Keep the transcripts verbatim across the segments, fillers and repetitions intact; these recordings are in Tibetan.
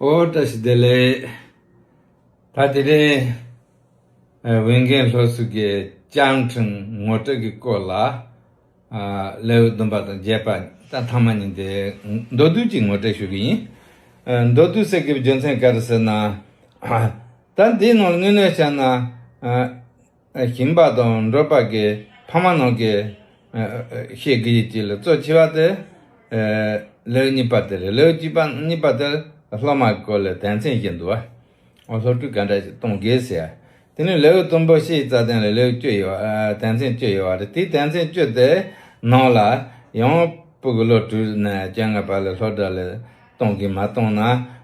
ཨོ་བཀྲ་ཤིས་བདེ་ལེགས། ད་དེ་རིང་ཨ་འོས་འགན་སློབ་གསོ་གི་བཅའ་ཁྲིམས་ངོ་སྤྲོད་ཀྱི་སྐོར་ལ་ཨ་ལེའུ་བདུན་པ་དང་བརྒྱད་པ་ད་ཐ་མ་གཉིས་དེ་མདོར་བསྡུས་ཀྱིས་ངོ་སྤྲོད་ཞུ་གི་ཡིན། ཨ་མདོར་བསྡུས་ཟེར་གྱི་རྒྱུ་མཚན་ག་རེ་ཟེར་ན། ད་འདིའི་ནང་ལ་དངོས་གནས་བཤད་ན་ཨ་ཞིང་པ་དང་འབྲོག་པ་གི་ཕ་མ་རྣམས་ཀྱིས་ཨ་ཨ་ཤེས་དགོས་ཡག་ཅིག་ལ་གཙོ་ཆེ་བ་དེ་ཨ་ལེའུ་གཉིས་པ་དེ་རེད། ལེའུ་གཅིག་པ་གཉིས་པ་དེ་སློབ་མ་སྐོར་ལ་དོན་ཚན་བཞི་འདུག་བ། འོ་སློབ་ཕྲུག་ག་འདྲ་ཞིག་གཏོང་དགོས་ཟེར། དེ་ནས་ལེའུ་དང་པོ་ཤེས་རྩ་དོན་ལ་ལེའུ་བཅུ་ཡོད་བ། ཨ་དོན་ཚན་བཅུ་ཡོད་བ་རེད། དེའི་དོན་ཚན་བཅུ་དེ་ནང་ལ་ཡང་ཕྲུ་གུ་ལོ་དྲུག་ནས་བཅོ་ལྔ་བར་ལ་སློབ་གྲྭ་ལ་གཏོང་གི་མ་གཏོང་ན་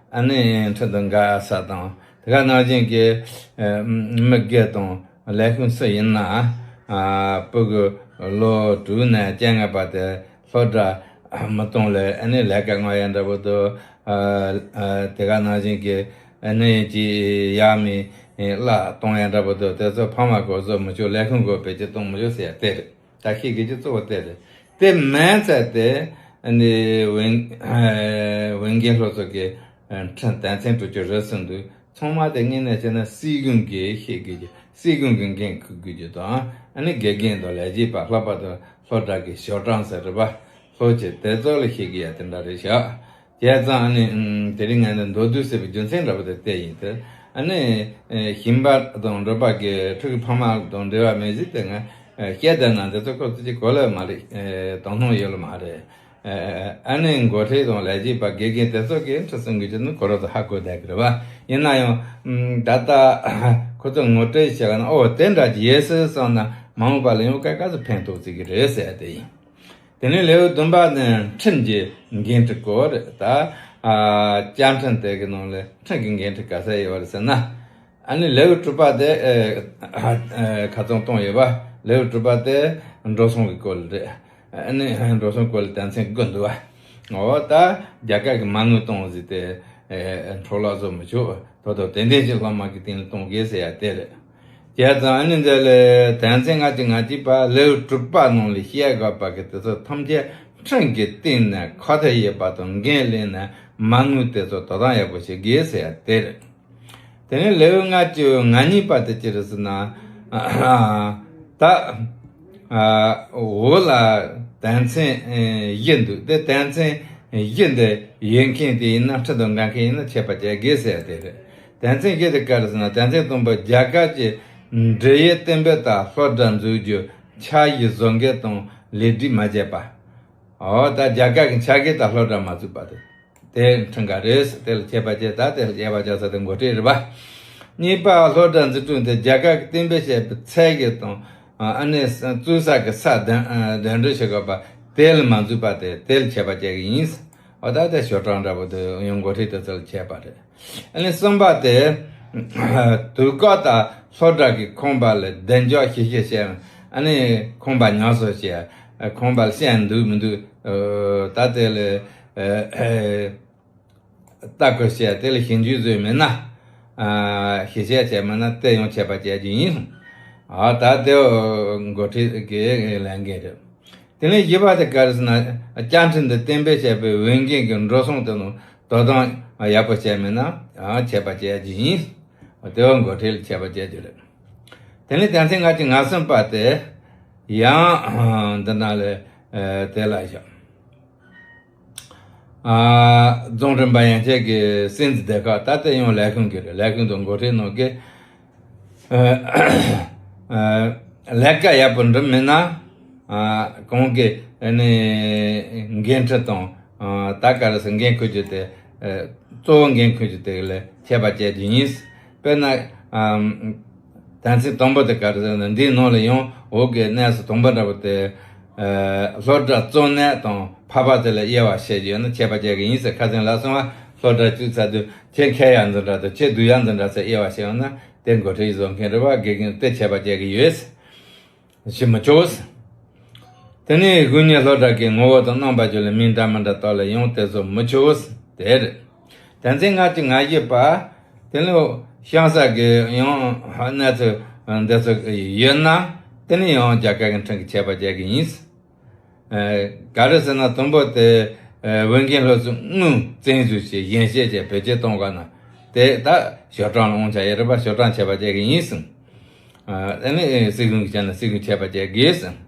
ཨ་ནི་ཁྲིམས་དང་འགལ་ས་དང་དེ་ག་ནང་བཞིན་གྱི་ཨ་མི་སྒེར་དང་ལས་ཁུངས་སུ་ཡིན་ན་ཨ་ཕྲུ་གུ་ལོ་དྲུག་ནས་བཅོ་ལྔ་བར་དེ་སློབ་གྲྭ་མི་གཏོང་ལ་ཨ་ནི་ལས་ཀ་གནང་ཡག་འདྲ་པོ་དང་ཨ་ཨ་དེ་ག་ནང་བཞིན་གྱི་ཨ་ནི་ཅི་ཡག་མི་གླ་གཏོང་ཡག་འདྲ་པོ་དང་དེ་ཚོ་ཕ་མ་སྐོར་བཟོ་མི་ཆོག་ལས་ཁུངས་སྐོར་བེད་སྤྱོད་གཏོང་མི་ཆོག་ཟེར་ཡག་དེ་རེད། ད་ཤེས་དགོས་ཀྱི་གཙོ་བོ་དེ་རེད། དེ་མིན་ཚད་དེ་ཨ་ནི་འོས་འོས་འགན་སློབ་གསོ་གི་ཁྲིམས་དོན་ཚན་དྲུག་ཅུ་རེ་གསུམ་འདུག་ཚང་མ་དེ་དངོས་གནས་བྱས་ན་སྲིད་གཞུང་གིས་ཤེས་དགོས་ཀྱི། སྲིད་གཞུང་གིས་འགན་འཁུར་དགོས་ཀྱི་དང་ཨ་ནི་དགེ་རྒན་དང་ལས་བྱེད་པ་སློབ་པ་དང་སློབ་གྲྭ་གི་ཞོར་གྲངས་ཟེར་རེད་པ། སློབ་སྤྱི་དེ་ཚོ་ལ་ཤེས་དགོས་ཡག་དེ་འདྲ་རེད་ཤག་བྱས་ཙང་ཨ་ནི་ཨམ་དེ་རིང་ངས་འདི་མདོར་བསྡུས་ཟེར་བའི་རྒྱུ་མཚན་འདྲ་པོ་དེ་བལྟས་ཡིན་ཏེ། ཨ་ནི་ཨེ་ཞིང་པ་དང་འབྲོག་པ་གི་ཕྲུ་གུ་ཕ་མ་དང་འབྲེལ་བ་མེད་ཟིག་དེ་ང་ཨེ་བཤད་བསྡད་ན་འདི་ཚོ་ཁོ་ཚོ་གཅིག་གོ་ལོག་མ་རེད། ཨེ་དོ་སྣང་ཡོད་ལ་མ་རེད། ཨེ་ཨ་ནི་འགོ་ཁྲིད་དང་ལས་བྱེད་པ་དགེ་རྒན་དེ་ཚོ་གིས་ཁྲིམས་སྲུང་གི་ཆེད་དུ་ཁོ་རང་ཚོ་ཧ་གོ་བསྡད་གི་རེད་བ། ཡིན་ན་ཡང་ཨམ་ད་ལྟ་ཁོ་ཚོ་ངོ་སྤྲོད་བྱས་པ་ན་ཨོ་དེ་འདྲ་ཅིག་ཡོད་ཟེར་སོང་ན་མ་འོངས་པ་ལ་ཡང་སྐད་ག་ཚོད་ཕན་ཐོགས་ཟིག་གི་རེད་ཟེར་དེ་ཡིན། དེ་ནས་ལེའུ་བདུན་པ་ནི་ཁྲིམས་ཀྱི་འགན་འཁྲི་སྐོར་རེད། ད་ཨ་བཅའ་ཁྲིམས་དེ་གི་ནང་ལ་ཁྲིམས་ཀྱི་འགན་འཁྲི་ག་ཚད་ཡོད་པ་རེད་ཟེར་ན། ཨ་ནི་ལེའུ་དྲུག་པ་དེ་ཨ་ཨ་ཁ་སང་བཏང་ཡོད་པ། ལེའུ་དྲུག་པ་དེ་འགྲོ་སོང་གི་སྐོར་རེད། ཨ་ནི་འགྲོ་སོང་སྐོར་ལ་དོན་ཚན་དགུ་འདུག་བ། འོ་ད་རྒྱ་གར་གྱི་མ་དངུལ་གཏོང་ཟིག་དེ་ཨེ་འཕྲོ་བརླག་བཟོ་མི་ཆོག་ད་དུང་དེ་འདྲའི་ཞིག་སློབ་མ་གི་སྟེང་ལ་གཏོང་དགོས་ཟེར་ཡ་དེ་རེད། བྱས་ཙང་ཨ་ནི་འདི་ལས་དོན་ཚན་ལྔ་བཅུ་ང་གཅིག་པ་ལེའུ་དྲུག་པ་ནང་ལ་བཤད་དགོས་པ་གི་དེ་ཚོ་ཐམས་ཅད་ཁྲིམས་ཀྱི་སྟེང་ནས་ཁ་ཐུག་ཡོད་པ་དང་འགན་ལེན་ནས་མ་དངུལ་དེ་ཚོ་དོ་དམ་ཡག་པོ་བྱེད་དགོས་ཟེར་ཡ་དེ་རེད། དེ་ནས་ལེའུ་ལྔ་བཅུ་ང་གཉིས་པ་དེ་ཅི་རེད་ཟེར་ན། ད་ཨ་འོག་ལ་དོན་ཚན་ཨེ་བཞི་འདུག་དེ་དོན་ཚན་བཞི་འདི་ཡོད་མཁན་དེ་ཡིན་ན་ཁྲིམས་དང་འགལ་མཁན་ཡིན་ན་ཆད་པ་བཅད་དགོས་ཟེར་དེ་རེད། དོན་ཚན་བཞི་དེ་ག་རེ་ཟེར་ན་དོན་ཚན་དང་པོ་རྒྱ་གར་གྱི་འབྲེལ་ཡོད་གཏན་འབེབས་ལྟར་སློབ་གྲྭ་འཛུགས་རྒྱུ་འཆར་གཞི་བཟོ་འགན་དང་ལས་སྒྲིག་མ་བྱས་པ། འོ་ད་རྒྱ་གར་གྱི་འཆར་གཞི་ལྟར་སློབ་གྲྭ་མ་བཙུགས་པ་དེ། དེ་ཁྲིམས་འགལ་རེད། དེ་ལ་ཆད་པ་བཅད། ད་དེ་ལ་ཆད་པ་བཅད་ས་དེ་འགོ་ཁྲིད་རེད་པ། གཉིས་པ་སློབ་གྲྭ་འཛུགས་སྐྲུན་དེ་རྒྱ་གར་གྱིས་གཏན་འབེབས་བྱས་པའི་ཚད་གཞི་དང་ཨ་ནི་བཙུགས་ས་གི་ས་གདན་གདན་འདྲེན་བྱེད་དགོས་པ་དེ་ལ་མ་འཛུགས་པ་དེ་དེ་ལ་ཆད་པ་བཅད་གི་ཡིན། འོ་ད་དེ་ཞོར་གྲངས་འདྲ་པོ་དེ་ཡང་འགོ་ཁྲིད་དེ་ཚོ་ལ་ཆད་པ་རེད། ཨ་ནི་གསུམ་པ་དེ། དུས་བཀག་ལྟར་སློབ་གྲྭ་གི་ཁང་པ་ལ་བདེ་འཇགས་ཞིབ་བཤེར་བྱས། ཨ་ནི་ཁང་པ་ཉམས་གསོ་བྱས། ཁང་པ་ལ་ཤན་འདུག་མི་འདུག་ད་དེ་ལ་ལྟ་སྐོར་བྱས། དེ་ལ་ཞིབ་འཇུག་བཟོས་མེད་ན། ཞིབ་བཤེར་བྱས་མེད་ན་དེ་ཡང་ཆད་པ་བཅད་རྒྱུ་ཡིན། ད་དེ་འགོ་ཁྲིད་ཀྱི་ལས་འགན་རེད། དེ་ནས་བཞི་པ་དེ་ག་རེ་ཟེར་ན། བཅའ་ཁྲིམས་འདི་གཏན་འབེབས་བྱས་པའི་འོས་འགན་གྱི་འགྲོ་སོང་དེ་ནང་དོ་དམ་ཡག་པོ་བྱས་མེད་ན་ཆད་པ་བཅད་རྒྱུ་ཡིན། དེ་བ་འགོ་ཁྲིད་ལ་ཆད་པ་བཅད་རྒྱུ་རེད། དེ་ནས་དོན་ཚན་ལྔ་བཅུ་ང་གསུམ་པ་དེ་ཡང་འདི་ན་ལས་དེ་ལ་བཞག་རྫོང་རིམ་པ་ཡན་ཆད་ཀྱི་སྲིད་འཛིན་སྡེ་ཁག་ད་ལྟ་ཡང་ལས་ཁུངས་ཀྱི་རེད། ལས་ཁུངས་དང་འགོ་ཁྲིད་ནང་གི་ལས་ཀ་ཡག་པོ་འགྲུབ་མེད་ན། གང་གི་ནི་འགན་འཁྲི་དང་ད་ག་རེ་ཟེར་འགན་འཁུར་རྒྱུ་དེ་གཙོ་བོ་འགན་འཁུར་རྒྱུ་དེ་ལ་ཆད་པ་བཅད་རྒྱུ་ཡིན། དཔེར་ན། དོན་ཚན་དང་པོ་དེ་ག་རེ་ཟེར་ན་འདིའི་ནང་ལ་ཡང་འོག་གི་གནས་ཚུལ་དང་པོ་འདྲ་པོ་དེ། སློབ་གྲྭ་གཙོ་གནད་དང་འཕགས་པ་དེ་ལ་དབྱེ་བ་ཕྱེ་རྒྱུ་ཡོད་ན་ཆད་པ་བཅད་གི་ཡིན་ཟེར། ཁ་སང་ལབ་སོང་བ། སློབ་གྲྭ་བཙུགས་ཚར་དུས་ཁྱེད་མཁས་ཡག་འཛིན་གྲྭ་དང་ཁྱེད་སྡུག་ཡག་འཛིན་གྲྭ་ཟེར་དབྱེ་བ་ཕྱེ་ཡོང་ན་དེ་འགོ་ཁྲིད་བཟོ་མཁན་རེད་བ། དགེ་རྒན་དེ་ཆད་པ་བཅད་གི་ཡོད། ཞུ་མི་ཆོག་དེ་ནས་དགུ་ཉིན་སློབ་གྲྭ་གི་ངོ་བོ་དང་རྣམ་པ་བརྗོད་ལ་མིང་འདྲ་མི་འདྲ་བཏགས་ལ་ཡང་དེ་ཚོ་མི་ཆོག་དེ་རེད། དོན་ཚན་ལྔ་བཅུ་ང་བཞི་པ། དེ་ནས་གཤམ་གསལ་གྱི་ཡང་གནས་ཚུལ་འདི་ཚོ་ཡོད་ན་དེ་ནས་ཡང་རྒྱ་གར་གྱི་ཁྲིམས་ཀྱི་ཆད་པ་བཅད་གི་ཡིན། ག་རེ་ཟེར་ན་དང་པོ་དེ་ ཨ། འོས་འགན་སློབ་གསོ་དངུལ་བཙན་བཟུང་བྱས་གཞན་བཤད་བྱས་བེད་སྤྱོད་གཏོང་དགོས་ན། དེ་ད་ཞོ་གྲོང་ལ་དབང་ཆ་ཡོད་རེད་པ། ཞོ་གྲོང་ཆད་པ་བཅད་གི་ཡིན་གསུངས། ཨ་ནི་སྲིད་གཞུང་གི་ཆ་ནས་སྲིད་གཞུང་ཆད་པ་བཅད་དགོས་གསུངས།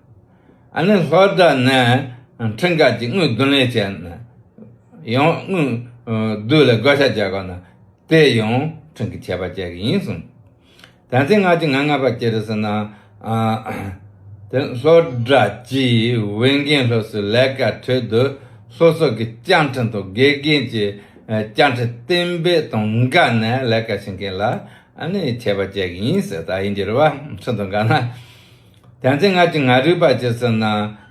ཨ་ནི་སློབ་གྲྭ་ནས་ཁྲིམས་འགལ་གྱི་དངུལ་བསྡུ་ལེན་བྱས་ན་ཡང་དངུལ་བསྡུ་ལ་བགོ་བཤའ་རྒྱག་དགོས་ན། དེ་ཡང་ཁྲིམས་ཀྱི་ཆད་པ་བཅད་གི་ཡིན་གསུངས། དོན་ཚན་ལྔ་བཅུ་ང་ལྔ་པ་ཅི་རེད་ཟེར་ན། ཨ། དེ་སློབ་གྲྭ་གྱིས་འོས་འགན་སློབ་གསོའི་ལས་ཀ་ཁྲོད་དུ་སློབ་གསོ་གི་བཅའ་ཁྲིམས་དང་དགེ་རྒན་གྱི་ཨ་བཅའ་ཁྲིམས་གཏན་འབེབས་དང་འགལ་ནས་ལས་ཀ་བྱེད་མཁན་ལ་ཨ་ནི་ཆད་པ་བཅད་གི་ཡིན་ཟེར། ད་ཡིན་གྱི་རེད་བ། ཁྲིམས་དང་འགལ་ན། དོན་ཚན་ལྔ་བཅུ་ང་དྲུག་པ་ཅི་ཟེར་ན།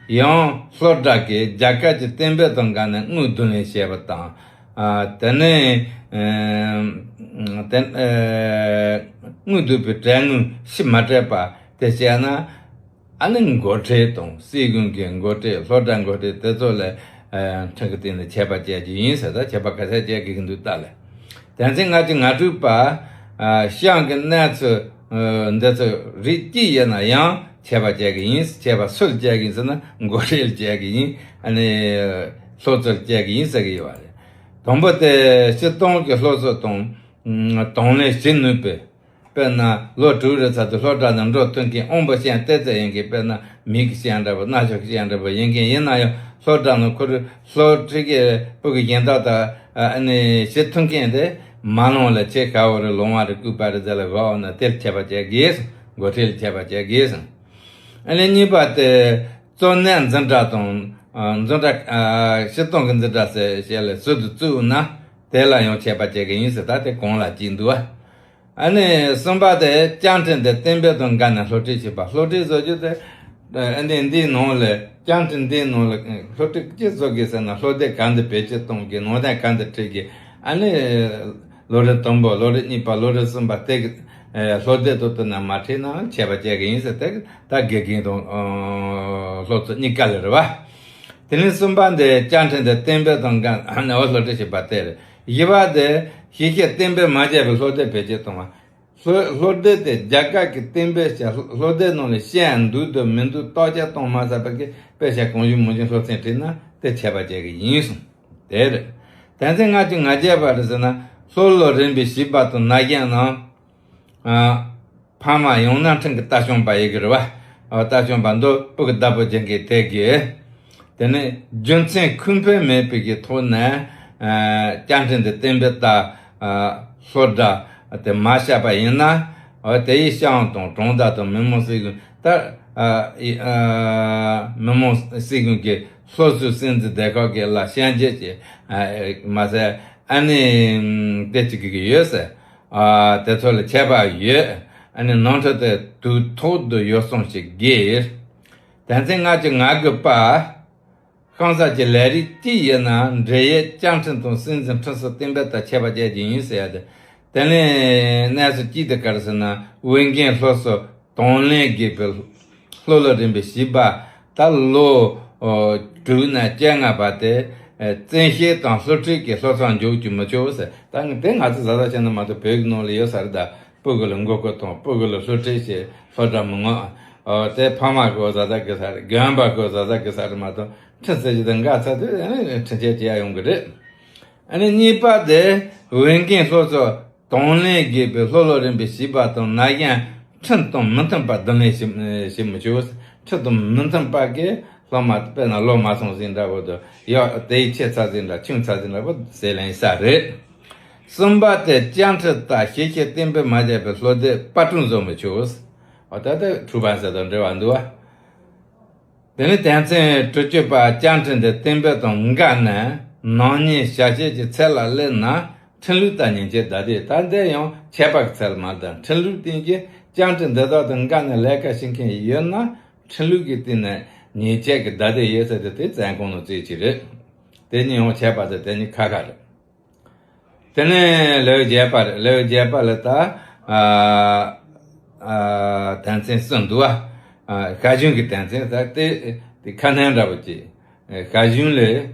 ཡང་སློབ་གྲྭ་གིས་རྒྱ་གར་གྱི་གཏན་འབེབས་དང་འགལ་ནས་དངུལ་བསྡུ་ལེན་བྱས་པ་དང་། ཨ། དེ་ནས་ཨ་དེ་ཨ་དངུལ་བསྡུ་བའི་གྲལ་དངུལ་ཕྱིར་མ་སྤྲད་པ་དེ་བྱས་ན། ཨ་ནི་འགོ་ཁྲིད་དང་སྲིད་གཞུང་གི་འགོ་ཁྲིད། སློབ་གྲྭ་འགོ་ཁྲིད་དེ་ཚོ་ལ་ཨ་ཁྲིམས་ཀྱི་སྟེང་ནས་ཆད་པ་བཅད་རྒྱུ་ཡིན་ཟེར། ད་ཆད་པ་ག་ཚད་བཅད་དགོས་ཀྱི་འདུག་ལྟ་ལ། དོན་ཚན་ལྔ་བཅུ་ང་དྲུག་པ། ཨ། ཤང་གི་གནས་ཚུལ་ཨ་འདི་ཚོ་རིགས་གཅིག་ཡིན་ན་ཡང་ཆད་པ་བཅད་ཀྱི་ཡིན། ཆད་པ་སུ་ལ་བཅད་ཀྱི་ཡིན་ཟེར་ན་འགོ་ཁྲིད་ལ་བཅད་ཀྱི་ཡིན། ཨ་ནི་སློབ་གཙོ་ལ་བཅད་ཀྱི་ཡིན་ཟེར་གྱི་ཡོད་པ་རེད། དང་པོ་དེ་སྤྱིར་བཏང་གི་སློབ་གསོ་དང་ཨ་དང་ལེན་བྱེད་ནུས་པའི། དཔེར་ན་ལོ་དྲུག་རེ་ཚར་དུས་སློབ་གྲྭ་ནང་འགྲོ་ཐུབ་མཁན་དབང་པོ་ཅན་ཏོག་ཙམ་ཡིན་མཁན། དཔེར་ན་མིག་གི་ཅན་འདྲ་པོ། རྣ་ཅོག་གི་ཅན་འདྲ་པོ་ཡིན་མཁན་ཡིན་ན་ཡང་། སློབ་གྲྭ་ནང་ཁོ་རང་སློབ་ཁྲིད་ཀྱི་སྤུ་གུ་གཞན་དག་དང་ཨ་ནི་བྱེད་ཐུབ་མཁན་དེ་མ་ལོང་ལ་ཆེ་ཁ་བོ་རེ་ལོང་བ་རེ་སྐུད་པ་རེ་ཟེར་ལ་གོ་ན་དེར་ཆད་པ་བཅད་དགོས། འགོ་ཁྲིད་ལ་ཆད་པ་བཅད་དགོས། ཨ་ནི་གཉིས་པ་དེ་གཙོ་གནད་འཛིན་གྲྭ་དང་ཨ་འཛིན་གྲྭ་ཨ་སྤྱིར་བཏང་གི་འཛིན་གྲྭ་ཟེར་བྱས་ལ་ཟུར་དུ་བཙུགས་ན་དེ་ལ་ཡང་ཆད་པ་བཅད་ཀྱི་ཡིན་ཟེར། ད་དེ་གོང་ལ་གཅིག་འདུག་བ། ཨ་ནི་གསུམ་པ་དེ་བཅའ་ཁྲིམས་དེ་གཏན་འབེབས་དང་འགལ་ནས་སློབ་ཁྲིད་བྱེད་པ། སློབ་ཁྲིད་བཟོ་རྒྱུ་དེ་ཨ་ནི་འདིའི་ནང་ལ་བཅའ་ཁྲིམས་འདིའི་ནང་ལ་སློབ་ཁྲིད་ཅི་བཟོ་དགོས་ཟེར་ན། སློབ་དེབ་ག་འདི་བེད་སྤྱོད་གཏོང་དགོས། ནང་དོན་ག་འདི་ཁྲིད་དགོས། ཨ་ནི་ལོ་རེ་དང་པོ། ལོ་རེ་གཉིས་པ། ལོ་རེ་གསུམ་པ་དེ་གི་ཨ་སློབ་དེབ་ཏོག་ཏོ་ནང་མ་ཁྲིད་ན་ཆད་པ་བཅད་ཀྱི་ཡིན་ཟེར། དེ་ད་དགེ་རྒན་དང་ཨ་སློབ་གཙོ་གཉིས་ཀ་ལ་རེད་བ། དེ་ནས་གསུམ་པ་འདི་བཅའ་ཁྲིམས་དེ་གཏན་འབེབས་དང་འགལ་ནས་འོ་སློབ་ཁྲིད་བྱེད་པ་དེ་རེད། བཞི་པ་དེ་ཞིབ་བཤེར་གཏན་འབེབས་མ་བྱས་པའི་སློབ་དེབ་བེད་སྤྱོད་གཏོང་བ། སློབ་སློབ་དེབ་དེ་རྒྱ་གར་གྱིས་གཏན་འབེབས་བྱས། སློབ་དེབ་ནང་ལ་བཤད་འདུག་འདུག་མི་འདུག་བརྟག་དཔྱད་གཏོང་མ་ཚར་བར་གྱི་དཔེ་ཆ་གང་བྱུང་མང་བྱུང་སློབ་ཚན་ཁྲིད་ན་དེ་ཆད་པ་བཅད་ཀྱི་ཡིན་གསུངས། དེ་རེད། དོན་ཚན་ལྔ་བཅུ་ང་བརྒྱད་པ་རེད་ཟེར་ན། སློབ་ལོ་རིམ་པའི་བྱིས་པ་དང་ན་གཞོན་རྣམས། ཨ། ཕ་མ་ཡང་ན་ཁྲིམས་ཀྱི་ལྟ་སྐྱོང་པ་ཡིན་གྱི་རེད་བ། ཨ། ལྟ་སྐྱོང་པ་འདི་སྤུ་གུ་བདག་པོ་བྱེད་མཁན་དེ་གིས། དེ་ནས་རྒྱུ་མཚན་ཁུངས་ཕན་མེད་པའི་གི་ཐོག་ནས། ཨ། བཅའ་ཁྲིམས་འདི་གཏན་འབེབས་ལྟར། ཨ། སློབ་གྲྭ་དེ་མ་བཞག་པ་ཡིན་ན། ཨ། དེ་ཡི་ཤང་དང་གྲོང་རྡལ་དང་མི་དམངས་སྲིད་གཞུང་ད། ཨ། ཨི། ཨ། མི་དམངས་སྲིད་གཞུང་གི་སློབ་གསོའི་སྲིད་འཛིན་སྡེ་ཁག་གི་ལ་བཤད་འཇལ་བྱས། ཨ། མ་ཟད་ཨ་ནི་དེ་བྱེད་ཀྱི་ཡོད་ཟེར། ཨ། དེ་ཚོ་ལ་ཆད་པ་ཡོད། ཨ་ནི་ནོར་འཁྲུལ་དེ་དུས་ཐོག་ཏུ་ཡོ་བསྲང་བྱེད་དགོས། དོན་ཚན་ལྔ་བཅུ་ང་དགུ་པ། གང་ཟག་གི་ལས་རིགས་གཅིག་ཡིན་ན་འབྲེལ་ཡོད་བཅའ་ཁྲིམས་དང་སྲིད་འཛིན་ཁྲིམས་སྲོལ་གཏན་འབེབས་ལྟར་ཆད་པ་བཅད་རྒྱུ་ཡིན་ཟེར་ཡ་དེ། དེ་ནས་གནས་ཚུལ་གཅིག་དེ་ག་རེ་ཟེར་ན། འོས་འགན་སློབ་གསོ་དང་ལེན་དགོས་པའི་སློབ་ལོ་རིམ་པའི་བྱིས་པ་ད་ལོ་དྲུག་ནས་བཅོ་ལྔ་བར་དེ་བཙན་ཤེད་དང་སློབ་ཁྲིད་ཀྱིས་སློབ་སྦྱོང་འཇོག་རྒྱུ་མི་ཆོག་ཟེར། ད་དེ་ང་ཚོ་བཟའ་ཟླ་བྱས་ན་མ་གཏོགས་བོད་ཀྱི་ནང་ལ་ཡོད་ས་རེད་ད། སྤུ་གུ་ལ་མགོ་སྐོར་གཏོང་། སྤུ་གུ་ལ་སློབ་ཁྲིད་བྱེད། སློབ་གྲྭ་མི་མངགས། ཨོ་དེ་ཕ་མ་གི་བཟའ་ཟླ་གི་ས་རེད། རྒན་པ་གི་བཟའ་ཟླ་གི་ས་རེད་མ་གཏོགས། ཁྲིམས་ཟེར་གྱི་དེ་འགལ་ཚར་དུས་ཨ་ནི་ཁྲིམས་ཆད་བཅད་ཡ་ཡོང་གི་རེད། ཨ་ནི་གཉིས་པ་དེ་འོས་འགན་སློབ་གསོ་དང་ལེན་དགོས་པའི་སློབ་ལོ་རིམ་པའི་བྱིས་པ་དང་ན་གཞོན་ཁྲིམས་དང་མི་མཐུན་པར་བསྡུ་ལེན་བྱེད་བྱེད་མི་ཆོག་ཁྲིམས་དང་མི་མཐུན་པ་གི་སློབ་མ་དཔེར་ན་ལོ་མ་སོང་ཟིན་འདྲ་བོ་དང་། ཡང་དེའི་ཆེ་ཚ་ཟིན་འདྲ་ཆུང་ཚ་ཟིན་འདྲ་བོ་ཟེར་ལེན་ས་རེད། གསུམ་པ་དེ་བཅའ་ཁྲིམས་ལྟར་ཞིབ་བཤེར་གཏན་འབེབས་མ་བྱས་པའི་སློབ་དེབ་པར་སྐྲུན་བཟོ་མི་ཆོག་འོ་ད་ལྟ་འཁྲུག་པ་ཟེར་དང་འབྲེལ་བ་འདུག་བ། དེ་ནས་དོན་ཚན་དྲུག་ཅུ་པ། བཅའ་ཁྲིམས་དེ་གཏན་འབེབས་དང་འགལ་ནས་ནག་ཉེས་བྱ་བྱེད་ཀྱི་ཚད་ལ་སླེབས་ན་ཁྲིམས་ལུགས་ལྟར་ཉེས་ཆད་བསྡད་དེ། ད་འདི་ཡང་ཆད་པ་གི་ཚད་ལ་མ་བསྡད། ཁྲིམས་ལུགས་སྟེང་གི་བཅའ་ཁྲིམས་འདི་དག་དང་འགལ་ནས་ལས་ཀ་བྱེད་མཁན་ཡོད་ན་ཁྲིམས་ལུགས་ཀྱི་སྟེང་ནས་ཉེས་ཆད་ཀྱི་བསྡད་དེ་ཡོད་ཟེར་དེ་དེ་བཙོན་ཁང་ནང་བཙུགས་ཀྱི་རེད། དེ་གཉིས་ཡང་ཆད་པ་དེ་དེ་གཉིས་ཁ་ཁ་རེད། དེ་ནས་ལེའུ་བརྒྱད་པ་རེད། ལེའུ་བརྒྱད་པ་ལ་ད་ཨ་ཨ་དོན་ཚན་གསུམ་འདུག་བ། ཨ་ཞལ་གཞུང་གི་དོན་ཚན་ད་དེ་དེ་ཁ་སྣོན་འདྲ་པོ་ཅིག་ཨ་ཞལ་གཞུང་ལས་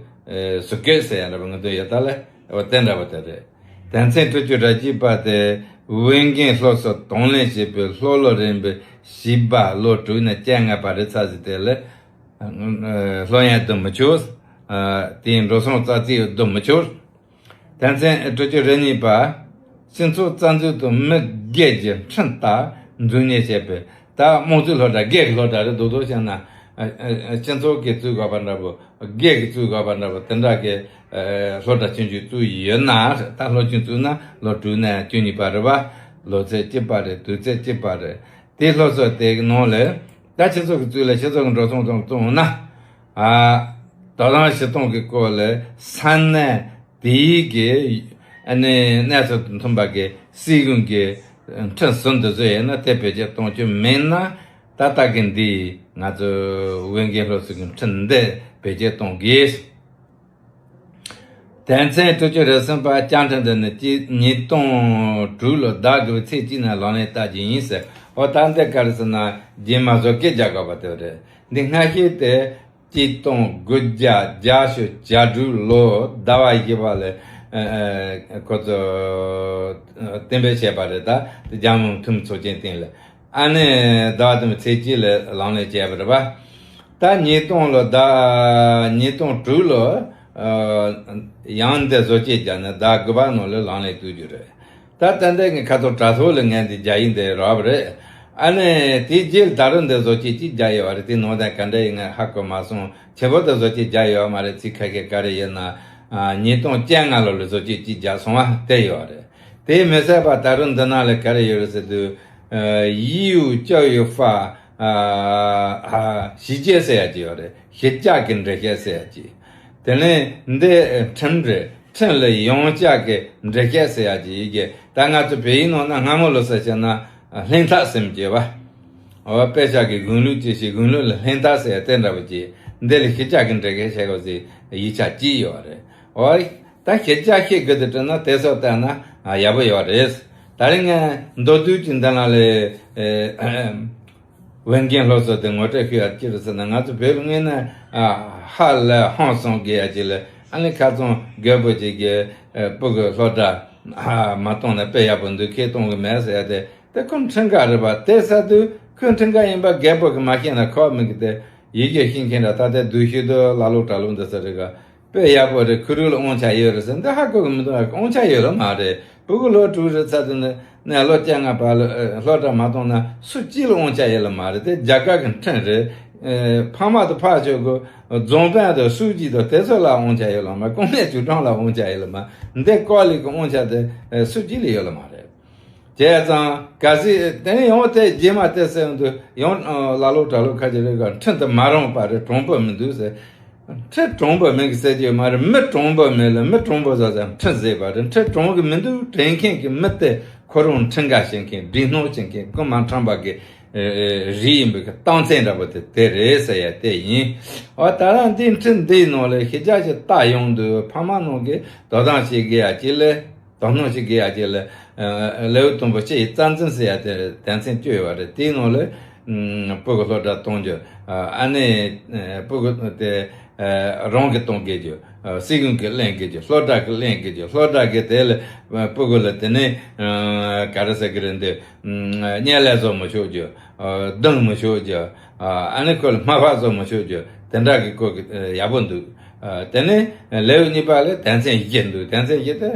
ཨ་ཟུར་བཀོད་ཟེར་ཡ་འདྲ་པོ་ང་ཚོ་ཡོད་ད་ལ། འོ་དེ་འདྲ་པོ་དེ་རེད། དོན་ཚན་དྲུག་ཅུ་རེ་གཅིག་པ་དེ་འོས་འགན་སློབ་གསོ་དང་ལེན་བྱེད་པའི་སློབ་ལོ་རིམ་པའི་བྱིས་པ་ལོ་དྲུག་ནས་བཅོ་ལྔ་བར་རེད་ཚར་ཟིན་དེ་ལ། སློབ་ཡོན་སྤྲོད་མི་ཆོག་དེའི་འགྲོ་སོང་རྩ་རྩིས་བསྡུ་མི་ཆོག་དོན་ཚན་དྲུག་ཅུ་རེ་གཉིས་པ། སྤྱི་ཚོགས་རྩ་འཛུགས་དང་མི་སྒེར་གྱི་འཕྲིན་ལྟར་འཛུལ་ཉེས་བྱས་པའི་ད་དམངས་གཙོའི་སློབ་གྲྭ་སྒེར་གྱི་སློབ་གྲྭ་རེད། རྡོག་རྡོག་བཤད་ན་སྤྱི་ཚོགས་ཀྱིས་བཙུགས་དགོས་པ་འདྲ་པོ། སྒེར་གྱིས་བཙུགས་དགོས་པ་འདྲ་པོ་དེ་འདྲ་གི་སློབ་གྲྭ་ཆུང་ཆུང་བཙུགས་ཡོད་ན། ད་སློབ་ཆུང་བཙུགས་ན་ལོ་དྲུག་ནས་བཅུ་གཉིས་བར་རེད་པ། ལོ་ཚད་གཅིག་པ་རེད། དུས་ཚད་གཅིག་པ་རེད། དེ་སློབ་གསོ་དེའི་ནང་ལ་ད་སྤྱི་ཚོགས་ཀྱི་གཙུག་ལ་སྤྱི་ཚོགས་ཀྱི་འགྲོ་སོང་ཙམ་བཙོང་ན། ཨ། དོ་དམ་བྱེད་སྟངས་ཀྱི་སྐོར་ལ་ས་གནས་དེའི་གི་ཨ་ནི་གནས་ཚུལ་དང་མཐུན་པ་གི་སྲིད་གཞུང་གི་འཕྲིན་ཟུར་དུ་བཟོས་ཡོད་ན་དེ་བེད་སྤྱོད་གཏོང་རྒྱུ་མིན་ན། ད་ལྟ་གི་འདི་ང་ཚོ་འོས་འགན་སློབ་གསོ་གི་འཕྲིན་འདི་བེད་སྤྱོད་གཏོང་དགོས། དོན་ཚན་དྲུག་ཅུ་རེ་གསུམ་པ། བཅའ་ཁྲིམས་འདི་ནི་སྤྱི་ཉིས་སྟོང་དྲུག་ལོ་ཟླ་དགུ་པའི་ཚེས་གཅིག་ནས་ལག་ལེན་བསྟར་རྒྱུ་ཡིན་ཟེར། འོ་ད་འདི་ག་རེ་ཟེར་ན་རྗེས་མ་བཟོ་བཀོད་རྒྱག་དགོས་པ་དེ་རེད། འདི་སྔ་ཤོས་དེ་གཅིག་སྟོང་དགུ་བརྒྱ་བརྒྱད་ཅུ་གྱ་དྲུག་ལོ་ཟླ་བ་བཞི་པ་ལ་ཁོ་ཚོ་གཏན་འབེབས་བྱས་པ་རེད། ད་རྒྱལ་ཡོངས་འཐུས་མི་ཚོགས་ཆེན་སྟེང་ལ། ཨ་ནི་ཟླ་བ་དུ་མའི་ཚེས་གཅིག་ལ་ལག་ལེན་བྱས་པ་རེད་པ། ད་ཉིས་སྟོང་ལོ་ཟླ་ཉིས་སྟོང་དྲུག་ལོ་ཡང་འདི་བཟོ་བཅོས་བརྒྱབ་ནས་ཟླ་དགུ་པ་ནང་ལ་ལག་ལེན་བསྟར་རྒྱུ་རེད། ད་ལྟ་འདི་ངས་ཁ་ཐོག་དྲ་ཐོག་ལ་ངས་འདི་རྒྱག་ཡིན་འདི་རོབ་རེད། ཨ་ནི་དེའི་རྗེས་ད་རུང་འདི་བཟོ་བཅོས་གཅིག་བརྒྱབ་ཡོད་པ་རེད། དེ་ནང་དོན་ག་འདྲ་ཡིན་ངས་ཧ་གོ་མ་སོང་། ཆེན་པོ་འདི་བཟོ་བཅོས་བརྒྱབ་ཡོད་མ་རེད། ཚིག་ཁ་ཤས་ག་རེ་ཡིན་ན། ཉིས་སྟོང་བཅོ་ལྔ་ལོ་ལ་བཟོ་བཅོས་གཅིག་བརྒྱབ་སོང་བ་དེ་ཡོད་རེད། དེ་མི་ཟད་པ་ད་རུང་འདི་ནང་ལ་ག་རེ་ཡོད་རེད་ཟེར་དུས། 义务教育法 ཞིབ་དཔྱད་ཟེར་ཡ་ཅིག་ཡོད་རེད། གཞི་བཅའ་གི་འགྲེལ་བཤད་ཟེར་ཡ་ཅིག་དེ་ནས་འདི་ཁྲིམས་རེད། ཁྲིམས་ལ་ཡང་བསྐྱར་གྱི་འགྲེལ་བཤད་ཟེར་ཡ་ཅིག་ཡི་གེ་ད་ང་ཚོ་བོད་ཡིག་ནང་ན་སྔ་མོ་ལོ་ས་བྱས་ན་ལྷན་ཐབས་ཟེར་གྱི་བ། འོ་དཔེ་ཆ་གི་གཞུང་ལུགས་ཅིག་ཞིག་གཞུང་ལུགས་ལ་ལྷན་ཐབས་ཟེར་ཡ་དེ་འདྲ་བོ་ཅིག་འདི་ལ་གཞི་བཅའ་གི་འགྲེལ་བཤད་བྱེད་དགོས་ཟེར་ཡིག་ཆ་གཅིག་ཡོད་རེད། འོ་ད་གཞི་བཅའ་ཤེས་དགོས་དུ་བྲིས་ན་དེ་ཚོ་ལྟར་ན་ཡག་པོ་ཡོད་རེད། ད་རིང་ངས་མདོར་བསྡུས་ཀྱི་འདི་ལ་ལས། འོས་འགན་སློབ་གསོ་དེ་ངོ་སྤྲོད་ཞུ་ཡ་ཅི་རེད་ཟེར་ན། ང་ཚོ་བོད་ལ་དངོས་གནས་ཧ་ལས་ཧང་སང་དགོས་ཡ་ཅིག་ལ། ཨ་ནི་ཁ་སང་རྒད་པོ་ཅིག་གིས་སྤུ་གུ་སློབ་གྲྭ་མ་གཏོང་ན་དཔེ་ཡག་པོ་འདུག་ཁྱེད་གཏོང་གི་མེད་ཟེར་ཡ་དེ་དེ་ཁོ་འཕྲིན་ཁ་རེད་པ། དེ་ཟེར་དུས་ཁོས་འཕྲིན་ཁ་ཡིན་པ་རྒད་པོ་གིས་མ་ཤེས་ན་ཁོ་མི་གི་དེ་ཡི་གེ་ཤེས་མཁན་འདྲ་ད་དེ་སྡུག་ཤོས་དུ་ལ་ལོ་གྲྭ་ལོ་འདི་ཟེར་རེད་ག་དཔེ་ཡག་པོ་རེད། ཁུ་རུ་ལ་དབང་ཆ་ཡོད་རེད་ཟེར་འདི་ཧ་གོ་གི་མི་འདུག་དབང་ཆ་ཡོད་ལ་མ་རེད། སྤུ་གུ་ལོ་དྲུག་རེད་ཚར་དུས་ནས་ནས་ལོ་བཅོ་ལྔ་བར་ལ་སློབ་གྲྭ་མ་གཏོང་ན་སུ་གཅིག་ལ་དབང་ཆ་ཡོད་ལ་མ་རེད། དེ་རྒྱ་གར་གི་ཁྲིམས་རེད། ཕ་མ་དང་ཕར་ཕྱོགས་གི་རྫོང་དཔོན་དང་སུ་གཅིག་དང་དེ་ཚོ་ལ་དབང་ཆ་ཡོད་ལ་མ་རེད། གོང་མའི་ཇུས་ཀྲང་ལ་དབང་ཆ་ཡོད་ལ་མ་རེད། འདི་ཀོ་ལི་གི་དབང་ཆ་དེ་སུ་གཅིག་ལ་ཡོད་ལ་མ་རེད། བྱས་ཙང་གལ་སྲིད་དེ་ནས་ཡང་དེ་རྗེས་མ་དེ་སེམས་དུ་ཡང་ལ་ལོ་གྲྭ་ལོ་ཁ་ཅིག་རེད་ག་ཁྲིམས་དེ་མ་རུང་པ་རེད། དྲང་པོ་མི་འདུག་ཟེར། ཁྲིམས་དྲང་པོ་མིན་གི་ཟེར་གྱི་ཡོད་མ་རེད། མི་དྲང་པོ་མེད་ལ་མི་དྲང་པོ་ཟ་ཟ་ཁྲིམས་ཟེར་བ་རེད། ཁྲིམས་དྲང་གི་མི་འདུག་དྲན་མཁན་གྱི་མི་དེ་ཁོ་རང་ཁྲིམས་འགལ་བྱེད་མཁན་སྒྲིག་སྣང་བྱེད་མཁན་ཀུན་མ་ཁྲམ་པ་གི་རིགས་ཡིན་པའི་གི་རྟགས་མཚན་འདྲ་པོ་དེ་དེ་རེད་ཟེར་ཡ་དེ་ཡིན། འོ་ད་རང་འདི་ཁྲིམས་འདིའི་ནང་ལ་ཤེས་བྱ་ཞིག་བལྟ་ཡོང་དུས་ཕ་མ་རྣམས་ཀྱིས་དོ་དམ་བྱེད་དགོས་ཡ་ཅིག་ལས། དོ་སྣང་བྱེད་དགོས་ཡ་ཅིག་ལ། ལེའུ་དང་པོ་སྤྱི་ཡི་རྩ་འཛིན་ཟེར་ཡ་དེ་དོན་ཚན་བཅུ་ཡོད་པ་རེད། དེའི་ནང་ལ་སྤུ་གུ་སློབ་གྲྭ་གཏོང་རྒྱུ། ཨ་ནི་སྤུ་གུ་དེ་རང་གིས་གཏོང་དགོས་རྒྱུ། སྲིད་གཞུང་གིས་ལེན་དགོས་རྒྱུ། སློབ་གྲྭ་གིས་ལེན་དགོས་རྒྱུ། སློབ་གྲྭ་གིས་དེ་ལ་སྤུ་གུ་ལ་དེ་ནས་ག་རེ་ཟེར་གི་རེད་འདི། བརྙས་ལས་བཟོ་མི་ཆོག་རྒྱུ། རྡུང་མི་ཆོག་རྒྱུ། ཨ་ནི་ཁོ་ལ་སྨ་ཕ་བཟོ་མི་ཆོག་རྒྱུ། དེ་འདྲ་གི་སྐོར་གི་ཡག་པོ་འདུག་དེ་ནས་ལེའུ་གཉིས་པ་ལ་དོན་ཚན་བཞི་འདུག་དོན་ཚན་བཞི་དེ་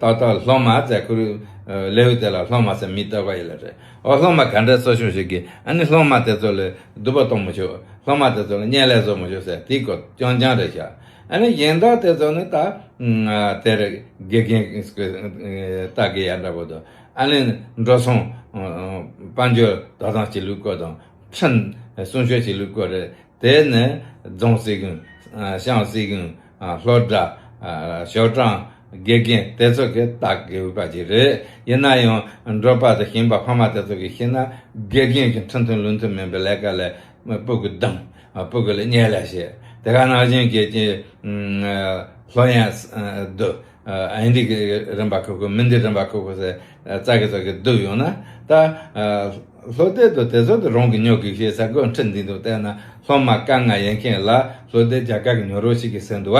ཏག་ཏག་སློབ་མ་ཟེར་ཁོ་རང་ལེའུ་དེ་ལ་སློབ་མ་ཟེར་མིང་བཏགས་པ་ཡིན་ལ་རེད། འོ་སློབ་མ་ག་འདྲ་གསོ་སྐྱོང་བྱེད་དགོས། ཨ་ནི་སློབ་མ་དེ་ཚོ་ལ་སྡུག་པོ་གཏོང་མི་ཆོག་སློབ་མ་དེ་ཚོ་ལ་བརྙས་ལས་བཟོ་མི་ཆོག་ཟེར་དེའི་སྐོར་རྐྱང་རྐྱང་རེད་ཤག་ཨ་ནི་གཞན་དག་དེ་ཚོ་ནི་ད་དེར་དགེ་རྒན་ལྟ་དགོས་ཡ་འདྲ་པོ་དང་། ཨ་ནི་འགྲོ་སོང་དཔལ་འབྱོར་དོ་དམ་བྱེད་ལུགས་སྐོར་དང་། ཁྲིམས་སྲུང་སྐྱོབ་བྱེད་ལུགས་སྐོར་རེད། དེ་ནི་རྫོང་སྲིད་གཞུང་། ཤང་སྲིད་གཞུང་། སློབ་གྲྭ། ཞོ་གྲོང་། དགེ་རྒན་དེ་ཚོ་གི་ལྟ་དགོས་པ་ཅིག་རེད། ཡིན་ན་ཡང་འབྲོག་པ་དང་ཞིང་པ་ཕ་མ་དེ་ཚོ་གིས་ཤེས་ན་དགེ་རྒན་གྱི་ཁྲིམས་མཐུན་ལུགས་མཐུན་མིན་པའི་ལས་ཀ་ལས་སྤུ་གུ་རྡུང་། སྤུ་གུ་ལ་བརྙས་ལས་བྱེད། དེ་ག་ནང་བཞིན་གྱི་ཀྱི་སློབ་ཡོན་བསྡུ། ཨ་འདི་གི་རིན་པ་ཁུར་དགོས། མི་འདི་རིན་པ་ཁུར་དགོས་ཟེར་ཙག་གི་ཙག་གི་བསྡུ་ཡོང་ན། ད་སློབ་དེབ་དང་དེ་ཚོ་དེ་རང་གི་ཉོ་དགོས་ཤེས་ས་དགོས་ཁྲིམས་འདི་འདུག་བལྟས་ན་སློབ་མ་དཀའ་ངལ་ཡོད་མཁན་ལ་སློབ་དེབ་རྒྱ་གར་གི་ཉོ་རོགས་ཞིག་གི་ཟེར་འདུག་བ།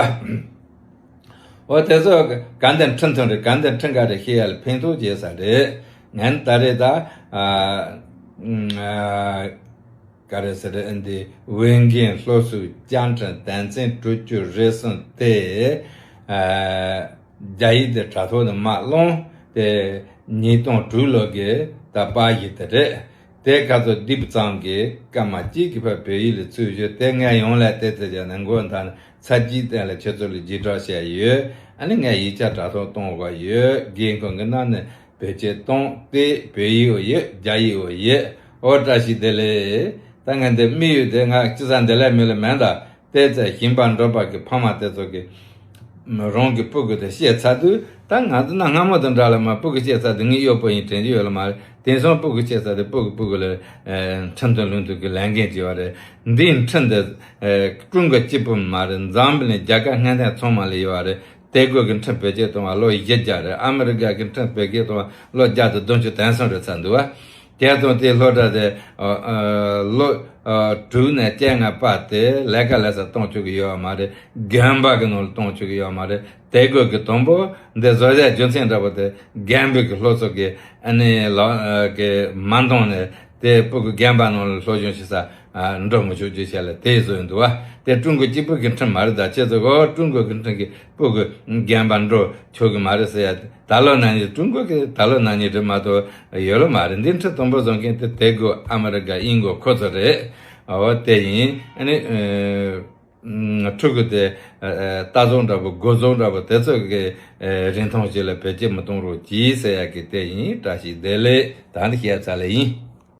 འོ་དེ་ཚོ་ག་འདི་ཁྲིམས་མཐུན་རེད་ག་འདི་ཁྲིམས་འགལ་རེད་ཤེས་ཡ་ལ་ཕན་ཐོགས་བྱེད་ས་རེད། ངན་ད་རེད་ད། ཨ། ག་རེ་ཟེར་ཨ་འདི་འོས་འགན་སློབ་གསོའི་བཅའ་ཁྲིམས་དོན་ཚན་དྲུག་ཅུ་རེ་གསུམ་དེ། རྒྱ་ཡིག་དེ་དྲ་ཐོག་ནས་མར་བླངས་ཏེ་ཉིས་སྟོང་དྲུག་ལོ་གི་ད་པར་གཞི་དེ་རེད། དེ་ག་ཚོད་བསྡུས་ཙམ་གྱི་སྐར་མ་གཅིག་གི་བར་བོད་ཡིག་ལ་ཚུར་བཞག་དེ་ངས་ཡོང་ལ་བལྟས་ཚེ་བྱས་ནས་མགོ་འཐོམས་ནས་ཚར་གཅིག་སྟེང་ལ་ཁྱེད་ཚོ་ལ་བརྗེ་སྒྲ་བཤད་ཡོད། ཨ་ནི་ངས་ཡིག་ཆ་དྲ་ཐོག་གཏོང་དགོས་ཡོད། རྒན་ཁོང་གི་ནང་ནས་བེད་སྤྱོད་གཏོང་སྟེ་བོད་ཡིག་འོ་ཡོད། རྒྱ་ཡིག་འོ་ཡོད། ཨོ་བཀྲ་ཤིས་བདེ་ལེགས། ད་ངས་འདི་དམིགས་ཡུལ་དེ་ང་ཅི་ཟ་འདི་ལས་མི་ལ་མེད་ད། བལྟས་ཚེ་ཞིང་པ་འབྲོག་པ་གི་ཕ་མ་དེ་ཚོ་གི་རང་གི་སྤུ་གུ་དེ་བཤད་ཚར་དུས་ད་ང་ཚོ་གནའ་སྔ་མོ་དང་འདྲ་ལ་མ་སྤུ་གུ་བཤད་ཚར་དུས་ངའི་གཡོག་པོ་ཡིན་དྲན་གྱི་ཡོད་ལ་མ་རེད། དེང་སང་སྤུ་གུ་བཤད་ཚར་དུས་སྤུ་གུ་སྤུ་གུ་ལ་ཁྲིམས་དང་ལུགས་མཐུན་གྱི་ལས་འགན་བྱས་པ་རེད། འདིའི་ཁྲིམས་དེ་ཀྲུང་གོ་གཅིག་པུ་མ་རེད། འཛམ་བུ་གླིང་རྒྱལ་ཁབ་སྣེ་ལེན་ཚང་མ་ལ་ཡོད་པ་རེད། དེ་གོ་གི་ཁྲིམས་བེད་སྤྱོད་གཏོང་བ་ལོ་བཞི་བརྒྱ་རེད། ཨ་མི་རི་ཀ་གི་ཁྲིམས་བེད་སྤྱོད་གཏོང་བ་ལོ་བརྒྱ་དང་བདུན་ཅུ་དོན་གསུམ་རེད་ཚར་འདུག་བ། དེ་དང་དེ་སློབ་གྲྭ་དེ་ལོ་དྲུག་ནས་བཅོ་ལྔ་བར་དེ་ལས་ཀ་ལས་ས་གཏོང་བཅུག་གི་ཡོད་མ་རེད། དགོན་པ་གི་ནང་ལ་གཏོང་བཅུག་གི་ཡོད་མ་རེད། དེ་གོ་གི་དང་པོ་འདི་བཟོ་ཡག་རྒྱུ་མཚན་འདྲ་པོ་དེ་དགོན་པའི་གི་སློབ་གསོ་གི་ཨ་ནི་ལ་གི་མ་འདང་ནས་དེ་སྤུ་གུ་དགོན་པ་ནང་ལ་སློབ་སྦྱོང་བྱེད་ས་འགྲོ་མི་ཆོག་རྒྱུ་བྱས་ལ་དེ་བཟོས་འདུག་བ། དེ་ཀྲུང་གོ་གཅིག་པུ་གི་ཁྲིམས་མ་རེད། ད་ཁྱེད་ཚོ་གོ་ཀྲུང་གོ་གི་ཁྲིམས་ཀྱི་སྤུ་གུ་རྒན་པ་འགྲོ་ཆོག་གི་མ་རེད་ཟེར་ཡ། ད་ལོ་ན་ནིང་ཀྲུང་གོ་གི་ད་ལོ་ན་ནིང་རེད་མ་གཏོགས་ཡོད་ལོ་མ་རེད། འདི་ཁྲི་དང་པོ་བཟོ་མཁན་དེ་དེ་གོ་ཨ་མི་རི་ཀ་ཨིན་གོ་ཁོ་ཚོ་རེད། འོ་དེ་ཡིན། ཨ་ནི་ཕྲུ་གུ་དེ་ལྟ་བཟོ་འདྲ་པོ་འགོ་བཟོ་འདྲ་པོ་དེ་ཚོ་གི་རིན་ཐང་ཞིག་ལ་བེད་སྤྱོད་མི་གཏོང་རོགས་གྱིས་ཟེར་ཡ་གི་དེ་ཡིན། བཀྲ་ཤིས་བདེ་ལེགས། ད་འདི་བཤད་ཚར་ལེ་ཡིན།